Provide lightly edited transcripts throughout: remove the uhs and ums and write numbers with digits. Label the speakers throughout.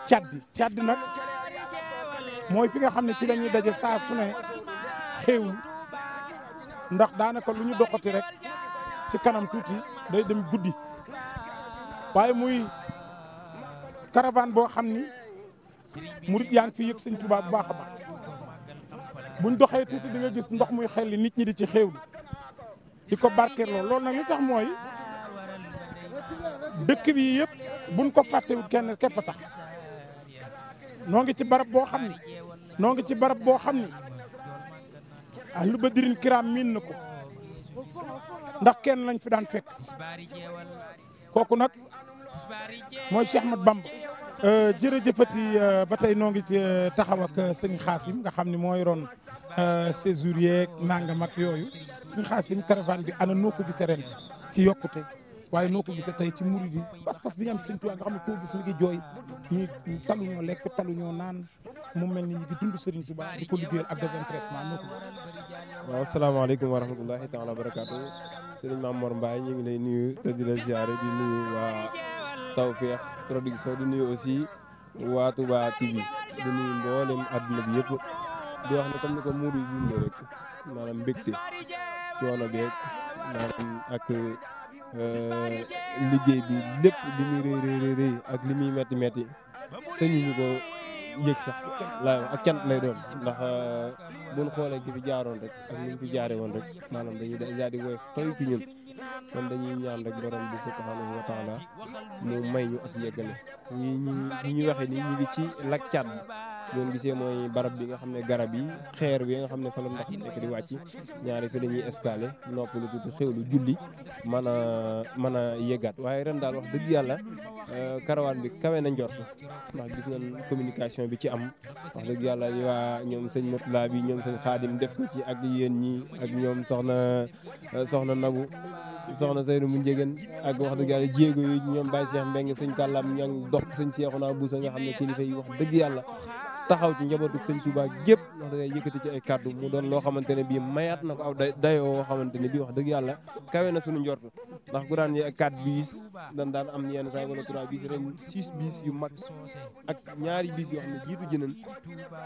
Speaker 1: caddi nag mooy fi nga xam ne ci la ñuy daje saa su ne xéewlu ndax daanaka lu ñu doxati rek ci kanam tuuti day dem guddi waaye muy caravane boo xam ni murit yaa ngi fi yëg sëñ Tuubaa bu baax a baax buñ doxee tuuti di nga gis ndox muy xel nit ñi di ci xéewlu di ko barkeeloo loolu nag li tax mooy dëkk bi yëpp buñ ko fàttewut kenn képp a tax noo ngi ci barab boo xam ni ahlu badrin kiram miin na ko ndax kenn lañ fi daan fekk kooku nag mooy Cheikh Ahmad Bamba. jërëjëfati ba tey noo ngi ci taxaw ak sëñ Xaasim nga xam ne moo yoroon séjour yeeg nangam ak yooyu sëñ Xaasim caravane bi ana noo ko gisee ren ci yokkute waaye noo ko gisee tey ci murid yi pas-pas bi ñu am sëñ Tuubaa nga xam ne koo gis mi ngi jooy ñi taluñoo lekk taluñoo naan mu mel ni ñu ngi dund Sëriñ Tuubaa di ko liggéeyal ak désintéressement noo ko gis.
Speaker 2: waaw salaamaaleykum wa rahmatullahi taala wa barakaatu sëriñ Mame Mor Mbaye ñu ngi lay nuyu te di la ziare di nuyu waa Tawfekh Production di nuyu aussi waa Touba TV di nuyu mboolem àdduna bi yëpp di wax ne comme ni ko muur yi dundee rek maanaam mbégte coono beeg maanaam ak liggéey bi lépp li muy rëy ak li muy metti sëñu ñu ko yëg sax laay wax ak cant lay doon ndax buñ xoolee ki fi jaaroon rek ak ni ñu fi jaare woon rek maanaam dañuy daal di woyof toy ci ñun kon dañuy ñaan rek borom bi subhanahu wa taala mu may ñu ak yeggale ñi ñu waxee ni ñu ngi ci lak cat doon gisee mooy barab bi nga xam ne garab yi xeer bi nga xam ne fa la ndox nekk di wàcc ñaari fi dañuy escale noppalu tuuti xewlu julli mën a yeggaat waaye ren daal wax dëgg yàlla karawaan bi kawe na njort ndax gis nañ communication bi ci am wax dëgg yàlla waa ñoom sëñ Motula bi ñoom sëñ Xaadim def ko ci ak yéen ñi ak ñoom soxna Nabu soxna Seydou mu njëgën ak wax dëgg yàlla jéego yi ñoom Baye Cheikh Mbeng sëñ Kàllam ña ngi dox sëñ Seexuna Buusa nga xam ne kilifa yi wax dëgg yàlla taxaw ci njabootu sëñ Touba gépp wax dëgg yëkkati ci ay kàddu mu doon loo xamante ne bii mayaat na ko aw dayoo woo xamante ne bii wax dëgg yàlla kawe na suñu njort ndax gu daan yi 4 bis daan am yenn saa wala 3 bis ren 6 bis yu mag ak ñaari bis yoo xam ne jiitu jënan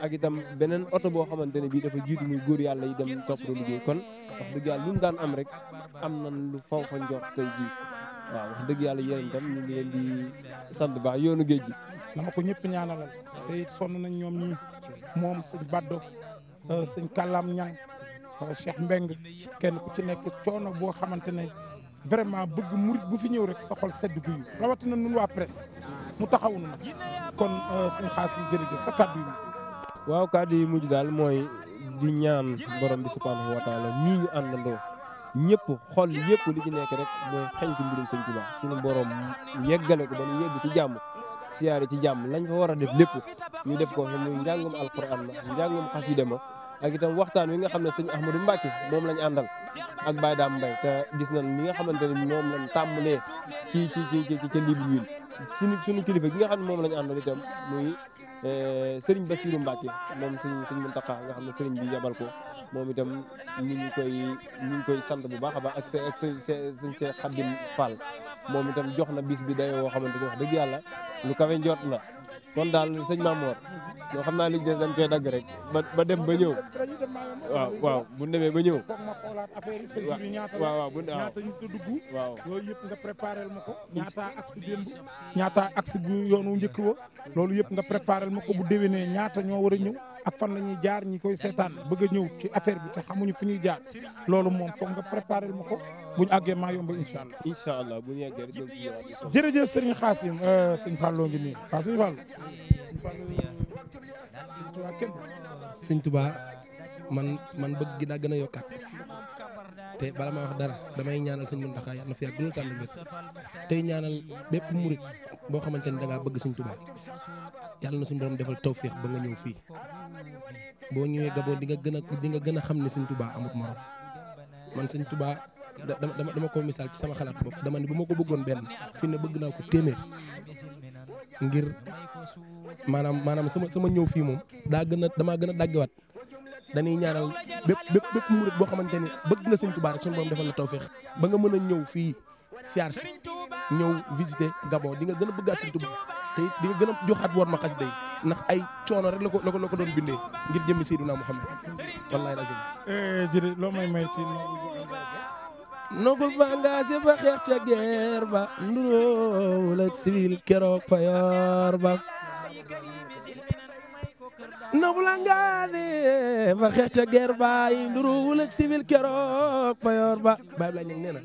Speaker 2: ak itam beneen oto boo xamante ne bii dafa jiitu muy góor yàlla yi dem topp do liggéey kon wax dëgg yàlla lu mu daan am rek am nañ lu faw fa njort tey jii waaw wax dëgg yàlla yéen itam ñu ngi leen di sant baax yoonu géej gi
Speaker 1: dama ko ñëpp ñaanalal te it sonn nañ ñoom ñii moom sëñ Baddo sëñ Kàllaam Ñang Cheikh Mbeng kenn ku ci nekk coono boo xamante ne vraiment bëgg murit bu fi ñëw rek sa xol sedd guyu rawatina nun waa presse mu taxawunu nag kon sëñ Xaasim jërëjëf sa kàddu yi
Speaker 2: waaw kàddu yi mujj daal mooy di ñaan borom bi subhanahu wa taala ñii ñu àndandoo ñëpp xol yëpp li ci nekk rek mooy xeñtu mbirum sëñ Tuubaa suñu borom yeggale ko ba ñu yegg ci jàmm siyaare ci jàmm lañ fa war a def lépp ñu def ko muy njàngum alquran la njàngum xasida ma ak itam waxtaan wi nga xam ne sëñ Ahmadou Mbacke moom lañ àndal ak Baye Dame Mbaye te gis nañ li nga xamante ne moom lañ tàmbalee ci ca Libreville suñu kilifa gi nga xam ne moom lañ àndal itam muy Serigne Bassirou Mbacke moom sëñ Mountakha nga xam ne Serigne bi yabal ko moom itam ñu ngi koy sant bu baax a baax ak sëñ Cheikh Khadim Fall moom itam jox na bis bi dayoo woo xamante ni wax dëgg yàlla lu kawe njort la kon daal sëñ Mamor ñoo xam naa li des dañ koy dagg rek ba dem ba ñëw waaw bu demee ba ñëw waaw
Speaker 1: ñaata ñu ko dugg
Speaker 2: waaw
Speaker 1: yooyu yëpp nga préparel ma ko ñaata aksi démb ñaata aksi bu yoonu njëkk wa loolu yëpp nga préparel ma ko bu déwénee ñaata ñoo war a ñëw ak fan la ñuy jaar ñi koy seetaan bëgg a ñëw ci affaire bi te xamuñu fu ñuy jaar loolu moom foog nga préparel ma ko buñu àggee maa yomb incha allah
Speaker 2: bu ñu yeggee rek
Speaker 1: jërëjëf Serigne Xaasim sëñ Fallou ngi nii waaw sëñ Fallou
Speaker 3: sëñ Touba man bëgg gi daa gën a yokkaat te bala ma wax dara damay ñaanal sëñ Mountakha yàlla na fi yàgg loolu tànn wér tey ñaanal bépp murit boo xamante ni da ngaa bëgg sëñ Touba yàlla na suñu borom defal tawféex ba nga ñëw fii boo ñëwee Gabon di nga gën a xam ne sëñ Touba amut morom man sëñ Touba dama ko misaal ci sama xalaat bopp dama ne bu ma ko bëggoon benn fi ne bëgg naa ko téeméer ngir maanaam sama ñëw fii moom damaa gën a daggewaat dañuy ñaanal bépp murit boo xamante ni bëgg nga sëñ Touba rek suñu borom defal la tawféex ba nga mën a ñëw fii siyaar si ñëw visiter Gabon di nga gën a bëggaat sëñ Touba te it di nga gën a joxaat war ma xasida yi ndax ay coono rek la ko doon bindee ngir jëmmi Seydina Muhammad wallahi lazim
Speaker 1: jërëjëf loo may ci
Speaker 3: nobul ba engagé ba xeex ca guerre ba nduroowul ak civil keroog fa yor ba nobul engagé ba xeex ca guerre ba nduroowul ak civil keroog fa yor ba baay la ñang nee na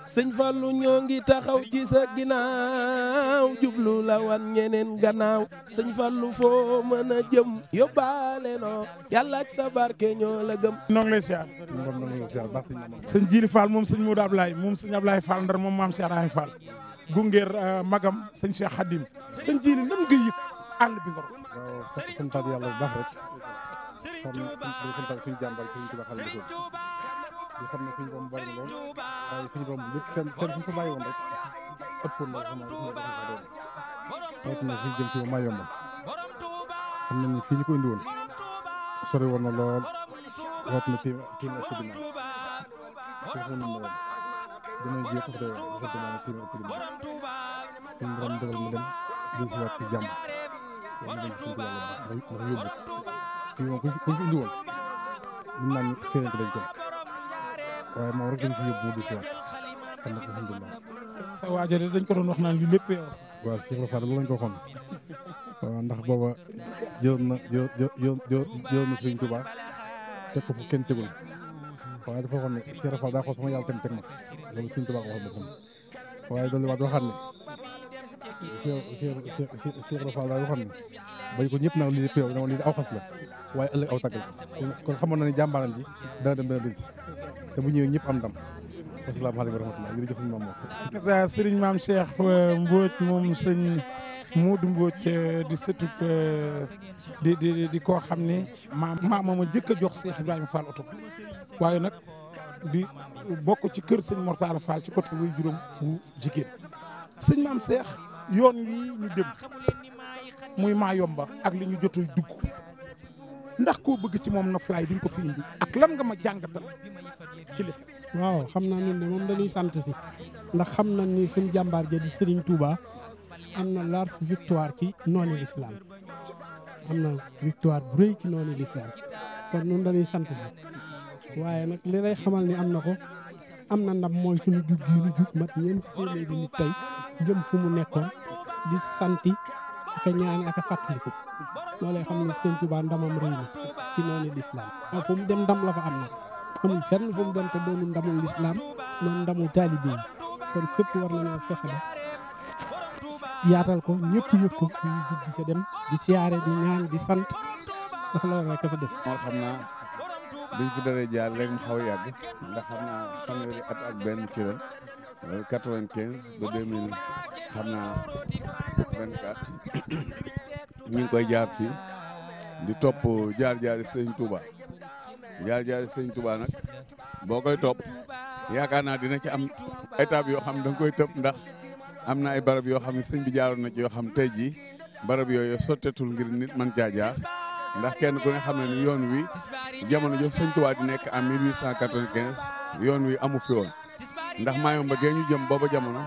Speaker 3: sëñ Fallu ñoo ngi taxaw ci sa ginnaaw jublu la wan ñeneen gannaaw sëñ Fallu foo mën a jëm yóbbaale noo yàlla ak sa barke ñoo la gëm.
Speaker 1: noo ngi lay siyaar. sëñ Jili Fall moom sëñ Modou Ablaye moom sëñ Ablaye Fall ndar moom maam Cheikh Rahim Fall gungeer magam sëñ Cheikh Khadim sëñ Jili nan nga yëg àll bi nga doon.
Speaker 4: waaw santaat yàlla bu baax rek santaat suñu jàmbar suñu tubaab xale bi di xam ne suñu borom bari na lool waaye suñu borom lépp kenn suñu ko bàyyi woon rek ëppoon na xam na fi jëm ci maa yomb xam nañ ni fii ñu ko indi woon sori woon na lool wat na tiim ak ginnaaw fii xam nañ ne woon dinañ jéem a doy dafa demee tiim ak ginnaaw suñu borom dogal mu dem di si waat ci jàmm yàlla dem sant yàlla baax ndax yóbbu fii moom ku fi indi woon mën naa ñu feneen ko dañ ko waaye moom rek dañ ko yóbbu mu di si waat kon nag alhamdulilah.
Speaker 1: sa waajal dañ ko doon wax naan li lépp yow.
Speaker 4: waaw Cheikh Rafa loolu lañ ko waxoon waaw ndax booba jëloon na Sëriñ Tuubaa teg ko fu kenn tegul waaye dafa waxoon ne Cheikh Rafa daa ko sama yàlla teg ma loolu Sëriñ Tuubaa ko waxoon boppam waaye doolu waat waxaat ne Cheikh Rafa daa waxoon ne bañ ko ñëpp naan li lépp yow dama lii aw xas la waaye ëllëg aw tagg la kon xamoon na ne jàmbaaram ji dana dem dana delsi te bu ñëwee ñëpp am ndam asalaamaaleykum wa rahmatulah jërëjëf sëñ Maam
Speaker 1: Mor. sëriñ Maam Cheikh Mbodj moom sëñ Modou Mbodj di sëtub di koo xam ne maama ma jëkk a jox Cheikh Ibrahima Fall oto waaye nag di bokk ci kër sëñ Mortala Fall ci côté wuy juróom bu jigéen sëñ Maam Cheikh yoon wi ñu dem muy maa yomba ak li ñu jotul dugg ndax koo bëgg ci moom noflaay duñ ko fi indi ak lan nga ma jàngatal ci li
Speaker 5: waaw xam naa ñun de moom dañuy sant si ndax xam nañ ni suñ jàmbaar ja di Serigne Touba am na large victoire ci noonu l'islam am na victoire bu rëy ci noonu l'islam kon ñun dañuy sant si waaye nag li lay xamal ni am na ko am na ndam mooy suñu jug gi ñu jug mat ñeent ci téeméer bi nit tey jëm fu mu nekkoon di santi ak a ñaani ak a fàttaliku loolay xam ne Serigne Touba ndamam rëy na ci noonu l'islam waaw fu mu dem ndam la fa am nag amul fenn fu mu dem te doonu ndamul lislaam doonu ndamul taalibe yi kon fépp war nañoo fexe ba yaatal ko ñëpp yëg ko ñu jug di ca dem di siyaare di ñaan di sant ndax loolu rek a fa def.
Speaker 6: moom xam naa biñ fi daree jaar rek mu xaw a yàgg ndax xam naa fanweeri at ak benn ci ren 95 ba 2000 xam naa 24 ñu ngi koy jaar fii di topp jaar-jaari Sëñ Touba. jaar Sëñ Touba nag boo koy topp yaakaar naa dina ci am étape yoo xam ne da nga koy tëb ndax am na ay barab yoo xam ne sëñ bi jaaroon na ci yoo xam tey jii barab yooyu sotteetul ngir nit mën caa jaar ndax kenn ku ne xam ne ni yoon wi jamono jëf Sëñ Touba di nekk en 1895 yoon wi amu fi woon ndax Mayomba gee ñu jëm booba jamono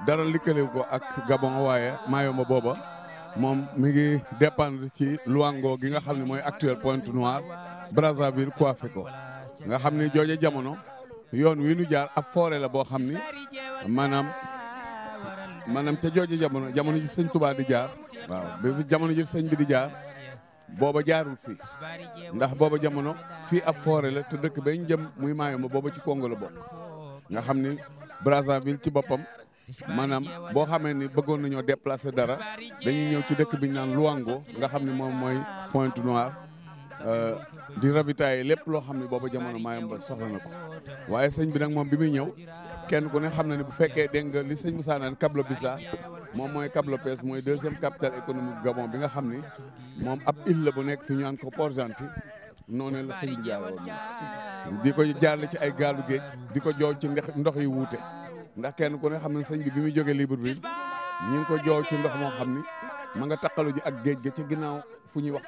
Speaker 6: dara likkalewu ko ak Gabon waaye Mayomba booba moom mi ngi dépendre ci Luango gi nga xam ne mooy actuel Pointe-Noire Brazzaville coiffé ko nga xam ne jooje jamono yoon wi nu jaar ab forêt la boo xam ni maanaam ca jooje jamono ji Sëñ Touba di jaar waaw ba jamono ji sëñ bi di jaar booba jaarul fii ndax booba jamono fii ab forêt la te dëkk ba ñu jëm muy Mayomba booba ci Congo la bokk nga xam ni Brazzaville ci boppam maanaam boo xamee ni bëggoon nañoo déplacer dara dañuy ñëw ci dëkk bi ñu naan Luango nga xam ne moom mooy Pointe-Noire di ravitailler lépp loo xam ne booba jamono Mayomba soxla na ko waaye sëñ bi nag moom bi muy ñëw kenn ku ne xam na ne bu fekkee dégg nga li sëñ Moussa naan Kablo-Bissa moom mooy Kablo-Pes mooy deuxième capitale économique Gabon bi nga xam ni moom ab île la bu nekk fi ñu naan ko Port-Gentil noonu la sëñ bi jaaroon di ko jaarle ci ay gaalu géej di ko joow ci ndox yi wuute ndax kenn ku ne xam ne sëñ bi muy jógee Libreville ñi ngi ko joow ci ndox moo xam ni ma nga taqalu ji ak géej ga ci ginnaaw fu ñuy wax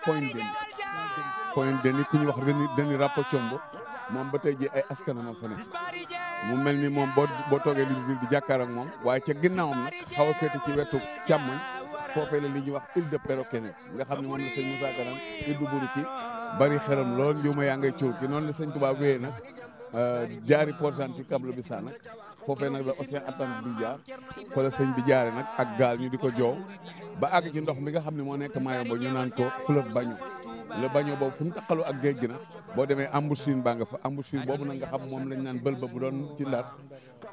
Speaker 6: Point Denis ku ñuy wax Denis Rapacombo moom ba tey ji ay askanam fa ne mu mel ni moom boo toogee Libreville di jàkkaar ak moom waaye ca ginnaawam nag xaw a féete ci wetu càmmoñ foofee la li ñuy wax île de Perroquet nga xam ne moom la sëñ Moussa Kanam île du Bouriki bari xelam lool njuuma yaa ngay cuur ki noonu la sëñ Touba wéyee nag jaari Port-Gentil Cap-le-Bissau nag foofee nag la Océan Atlantique bi jaar fa la sëñ bi jaare nag ak gaal ñu di ko joow ba àgg ci ndox mi nga xam ne moo nekk Mayomba ñu naan ko fleuve Bagno le Bagno boobu fi mu taqaloo ak géej gi nag boo demee embouchure baa nga fa embouchure boobu nag nga xam moom lañ naan bël ba bu doon ci Ndar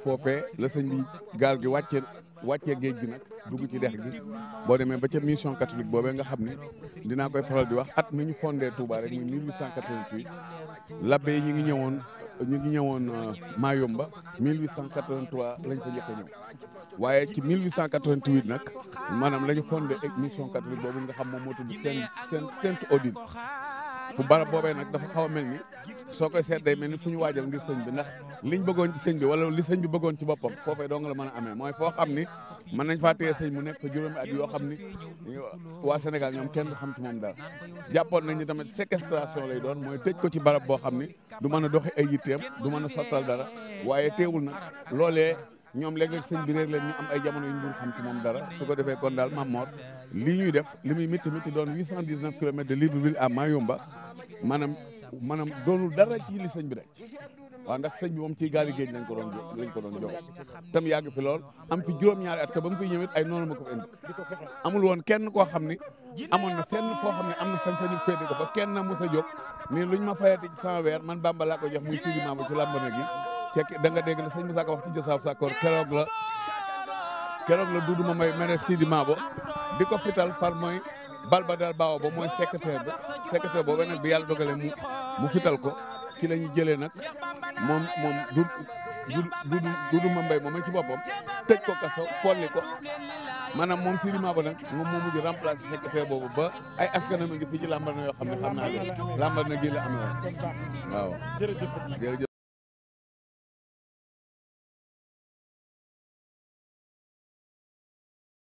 Speaker 6: foofee la sëñ bi gaal gi wàccee géej gi nag dugg ci dex gi boo demee ba ca mission catholique boobee nga xam ne dinaa koy faral di wax at mi ñu fondé Touba rek muy 1888 labbe yi ñu ngi ñëwoon Mayomba 1883 lañ fa njëkk a ñëw waaye ci 1888 nag maanaam la ñu fondé ak mission catholique boobu nga xam moom moo tudd Sainte Odile fu barab boobee nag dafa xaw a mel ni soo koy seet day mel ni fu ñu waajal ngir sëñ bi ndax liñ bëggoon ci sëñ bi wala li sëñ bi bëggoon ci boppam foofee doo nga la mën a amee mooy foo xam ni mën nañ faa téye sëñ mu nekk fa juróomi at yoo xam ni waa Sénégal ñoom kenn du xam ci moom dara jàppoon nañ ni tamit séquestration lay doon mooy tëj ko ci barab boo xam ni du mën a doxi ay yitteem du mën a sottal dara waaye teewul nag loolee ñoom léeg-léeg sëñ bi réer leen ñu am ay jamono yu ñu dul xam ci moom dara su ko defee kon daal Mame Mor lii ñuy def li muy métti métti doon 819 kilomètres de Libreville à Mayomba maanaam doonul dara ci li sëñ bi rek waaw ndax sëñ bi moom ci gaali géej lañ ko doon jox tam yàgg fi lool am fi juróom-ñaari at te ba mu fiy ñëwit ay noonu ma ko fi indi amul woon kenn koo xam ni amoon na fenn foo xam ne am na sañ-sañu féete ko fa kenn na mos a jóg nii luñ ma fayati ci 100 weer man Bamba laa ko jox muy Sidi Mabo ci làmbana gi fekk da nga dégg la sëñ Moussa Ka wax ci Jësaaw Sakkoor keroog la duudu ma may mere Sidi Mabo di ko fital far mooy bal ba dal baaw ba mooy secrétaire boobu nag bi yàlla dogalee mu fital ko ki la ñu jëlee nag moom duudu ma mbay moom ci boppam tëj ko kaso folli ko maanaam moom Sidi Mabo nag moom moo mujj remplacer secrétaire boobu ba ay askanam a ngi fii ci lambar na yoo xam ne xam naa lambar na gi la amee woon waaw jërëjëf